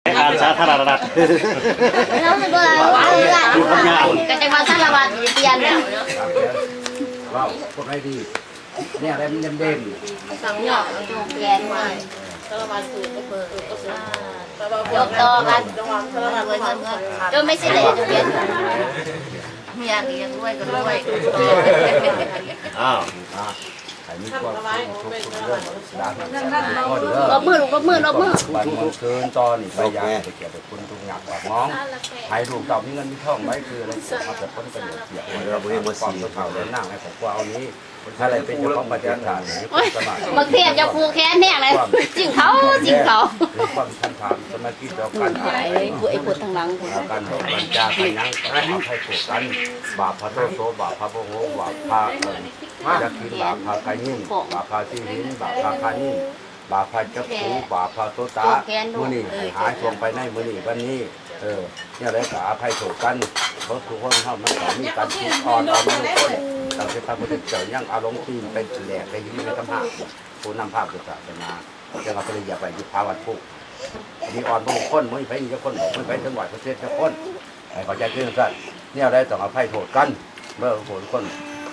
ອານສາທາລະນະລັດ ຢູ່ກັບຍາ ກໍຈັກວ່າສາລະວັດ ເປັນແນວໃດມັນເດັ່ນໆ ສັ່ງຍອດ ແກນ ສາລະວັດ ສືບຕໍ່ກັນ ຈົນໄມ່ຊິໄດ້ ເມຍກໍຢາກລວຍກໍລວຍ ອ້າວ ໃຫ້ມີຄວາມສຸກທຸກເລື່ອງ ລາບເງິນທອງເດີ ລົບມືລູກ ລົບມື ລົບມື ບ້ານມ່ວນຊື່ນ ຕໍ່ນີ້ໄປຢ່າໄດ້ເກີດເປັນຄົນທຸກຍາກປາກໝອງ ໃຫ້ລູກເຕົ້າມີເງິນມີທອງໄວ້ຄືໄດ້ເກີດມາເປັນຄົນປະໂຫຍດປຽບ ເຮົາບໍ່ເຫັນວ່າສີເຂົາເດີນນາງໃນຄອບຄົວເຮົານີ້ ໃຫ້ໄດ້ເປັນເຈົ້າຂອງປະເທດຊາດ ມີຄວາມສາມາດ ບັກເທບຢ່າຜູກແຂນແຮງເລີຍ ຈິງເຂົາ ຈິງເຂົາ ມີຄວາມສັນທານສາມັກຄີຕໍ່ກັນ ໄອ້ພວກ ໄອ້ພວກທາງຫຼັງພຸ້ນ ການເວົ້າການຈາ ການຫຍັງກໍໃຫ້ອະໄພໂທດກັນ ບາບພະໂຕໂສ ບາບພະໂມໂຫ ບາບພະ ເອີ ຍັກຂິນ ບາບພະກາຍິງ ບາບພະຊີຫິນ ບາບພະຄານິນ ບາບພະຈັກຂຸ ບາບພະໂສຕະ ມື້ນີ້ໃຫ້ຫາຍຊ່ວງໄປໃນມື້ນີ້ວັນນີ້ ເອີ ແນວໃດກໍອະໄພໂທດກັນ ເພາະທຸກຄົນເຮົາມັນກໍມີການຄິດອ່ອນ ເອົາມະນຸດຄົນ ຕັ້ງແຕ່ພະພຸດທະເຈົ້າຍັງເອົາລົງຕີນໄປແຫຼກໄປຢູ່ໃນກຳພາ ຜູ້ນຳພາພຸດທະສາສະໜາ ຈັ່ງເອົາໄປຢຽບໄວ້ຢູ່ຜາວັດພູ ມີອ່ອນບໍ່ຄົນ ບໍ່ມີໃຜມີຈັກຄົນ ບໍ່ມີໃຜເຖິງຮ້ອຍເປີເຊັນຈັກຄົນ ໃຫ້ເຂົ້າໃຈຄືຊັ້ນ ແນວໃດຕ້ອງອະໄພໂທດກັນ ເບິ່ງຄົນ ຄົນ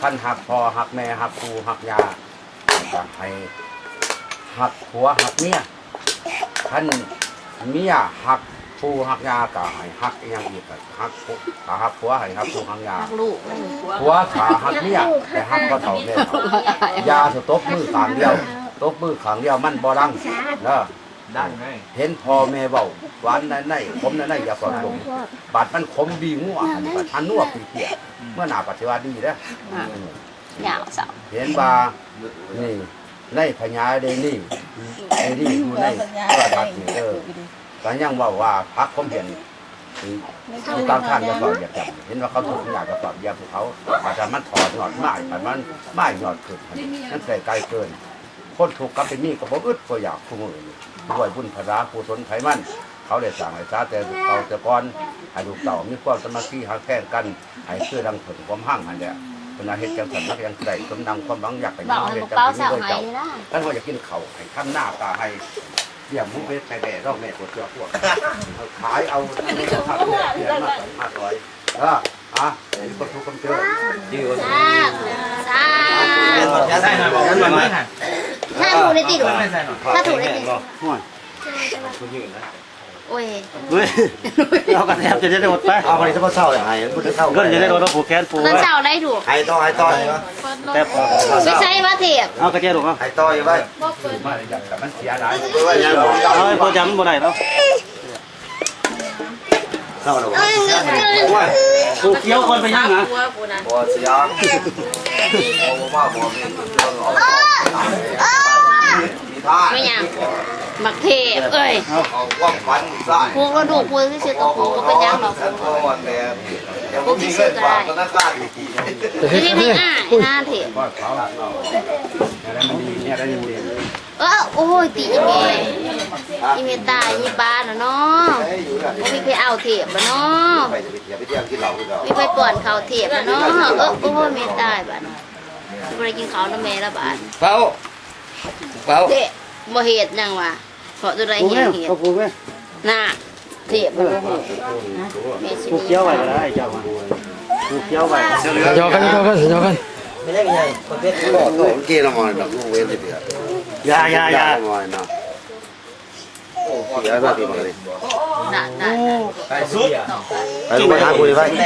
ຄັນຮັກພໍ່ຮັກແມ່ຮັກປູ່ຮັກຍ່າ ກໍໃຫ້ຮັກຜົວຮັກເມຍ ຄັນເມຍຮັກປູ່ຮັກຍ່າກໍໃຫ້ຮັກອີ່ຫຍັງອີກ ກໍຮັກ ຖ້າຮັກຜົວໃຫ້ຮັກປູ່ຮັກຍ່າ ຮັກລູກ ຜົວຖ້າຮັກເມຍໃຫ້ຮັກພໍ່ເຖົ້າແມ່ເຖົ້າ ຢ່າຊິຕົບມືຂ້າງດຽວ ຕົບມືຂ້າງດຽວມັນບໍ່ດັງເດີ ດັງໄດ ເຫັນພໍ່ແມ່ເວົ້າຫວານໃນໆ ຂົມໃນໆ ຢ່າປາກຕົງ ບາດມັນຂົມບີງົວ ບາດມັນນົວປີເກ້ຍ ເມື່ອໜ້າປະຕິວັດດີເດີ ຍາວເຈົ້າ ເຫັນວ່ານີ້ ໃນພະຍາເດນີ ເດນີຢູ່ໃນໂທລະທັດນີ້ ເອີ ກໍຍັງເວົ້າວ່າຜັກຄວາມເຫັນ ຢູ່ກາງທາງກໍເວົ້າຢາກຈຳ ເຫັນວ່າເຂົາທຸກຍາກກໍເວົ້າຢາກພວກເຂົາ ບາດມັນຖອດຍອດມາ ບາດມັນມາຍອດຂຶ້ນ ມັນໄກ ໄກເກີນ ຄົນທຸກກັບໄປມີກໍບໍ່ອຶດບໍ່ຢາກ ຄູ່ມື້ນີ້ດ້ວຍບຸນພະລາກຸສົນໃຜມັນ ເຂົາໄດ້ສ້າງໄດ້ສາແຕ່ເກົ່າແຕ່ກ່ອນ ໃຫ້ລູກເຕົ້າມີຄວາມສາມັກຄີຮັກແພງກັນ ໃຫ້ຄືດັ່ງຕົ້ນຄວາມຮັງຫັ້ນແຫຼະ ເພິ່ນວ່າເຮັດຈັ່ງຊັ້ນມັນກໍຍັງໄດ້ສົມດັ່ງຄວາມຫວັງ ຢາກໃຫ້ມີເຮັດຈັ່ງຊິມີດ້ວຍເຈົ້າ ຄັນເຮົາຢາກກິນເຂົ້າໃຫ້ທຳນາກໍໃຫ້ລ້ຽງໝູເປັດໄກ່ແບ້ ລອງແມ່ກວດເຈົ້າ ຂາຍເອົາເງິນມາ ມາຊ່ອຍ ເອີ ອ່ະ ມີຄວາມສຸກຄວາມຈະເລີນ ສາທຸ ສາທຸ ສາທຸເລີຍຕິ ສາທຸເລີຍຕິ ໂອ້ຍ ໂອ້ຍ ເຮົາກໍແທບຈະໄດ້ລົດໄປ ເອົາໄປຊະ ບໍ່ເຊົາແລ້ວ ໃຫ້ມັນເຊົາ ເງິນຈະໄດ້ລົດມາຜູກແຂນປູ ມັນເຊົາໄດ້ດູກ ໃຫ້ຕໍ່ ໃຫ້ຕໍ່ ແທບ ໄປໃສວະເທບ ເອົາກະແຈລູກ ເອົາ ໃຫ້ຕໍ່ຢູ່ໄວ້ ມາແລ້ວຢາກ ມັນເສຍຫຼາຍ ເອົາໃຫ້ພໍ່ຈຳມັນບໍ່ໄດ້ເນາະ ເຊົາແລ້ວບໍ່ ໂອ້ຍ ປູກຽວກ່ອນໄປຍັງນະ ບໍ່ເສຍ ເອົາບໍ່ມາບໍ່ມີ ແມ່ນຫຍັງ ບັກເທບເອີຍ ເອົາຄວາມຝັນໃສ່ ປູກແລ້ວລູກປູກຊື່ໆ ກໍປູກ ບໍ່ເປັນຫຍັງດອກ ປູກຊື່ໆ ກໍໄດ້ ຊິເຮັດໃຫ້ອ້າຍນະເທບ ເອີ ໂອ້ຍ ຕິອີແມ່ ອີແມ່ຕາຍ ອີປ້ານະເນາະ ບໍ່ມີໃຜເອົາເທບລະເນາະ ມີໃຜປ້ອນເຂົ້າເທບລະເນາະ ເອີ ໂອ້ຍ ແມ່ຕາຍບາດນີ້ ຊິບໍ່ໄດ້ກິນເຂົ້ານຳແມ່ລະບາດ ເປົາ ເປົາ ເທບ ບໍ່ເຮັດຫຍັງຫວາ ເພາະຕົວໃດແຮງເຮັດ ເອົາຜູກແມ່ ນະ ເທບ ເອີ ແມ່ຊິ ຜູກກ່ຽວໄວ້ກໍໄດ້ເຈົ້າ ຜູກກ່ຽວໄວ້ ຢອກກັນ ຢອກກັນ ຢອກກັນ ບໍ່ໄດ້ມີຫຍັງ ເມື່ອກີ້ລະມອຍດອກ ລູກເວນຊິເດືອ ຢ່າ ຢ່າ ຢ່າ ລະມອຍເນາະ ເສຍແລ້ວຕິບັດນີ້ ນະ ນະ ໄປ ໄປ ໄປ ໄປ ໄປ ໄປ